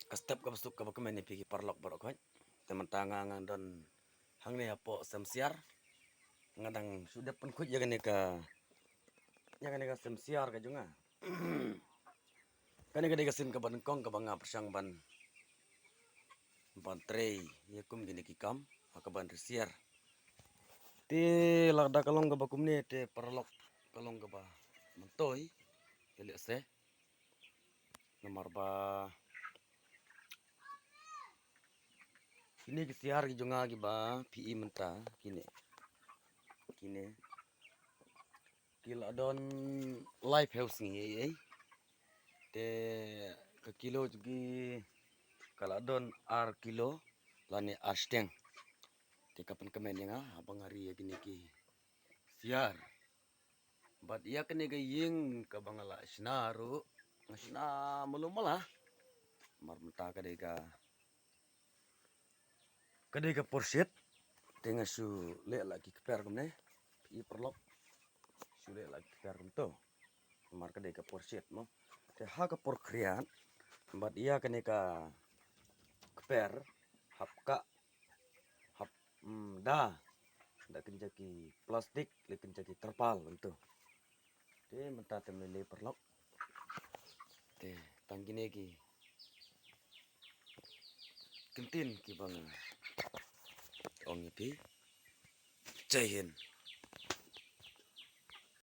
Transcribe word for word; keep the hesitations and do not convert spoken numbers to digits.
ka step kaba suk kaba kmen ïa phi ki paralok baroh khoit. Te mynta nga nga don hangne hapoh Semsiar. Nga dang shu dep pynkhuid ïa kane ka, ïa kane ka Semsiar ka jong nga. Kane ka dei ka sien kaba nyngkong kaba nga pyrshang ban, ban trei ïa kum kine ki kam ha kaban risiar. Te lada ka long kaba kumne te paralok, ka long kaba myntoi, te lehse. Namar ba kine ki siar ki jong nga kiba phi i mynta, kine, kine ki la don lai phew sngi ei ei. Te ka kilo jong ki ka la don ar kilo lane ar shiteng. Te ka pynkmen ïa nga haba nga ri ïa kine ki siar. Bad ïa kane ka ïing kaba nga la shna ruh, nga shna malu mala. Namar mynta ka dei ka, ka dei ka por shit. Te nga shu leh la ki kper kumne. Phi i paralok, shu leh la ki kper kumto. Namar ka dei ka por shit mo. Te ha ka por khriat bad ïa kane ka kper hap ka, hap, mm, da, da kynja ki plastik, leh kynja ki terpal kumto. Te mynta te mlei paralok. Te tang kine ki kyntien kiba nga ong ïa phi. Jai Hind.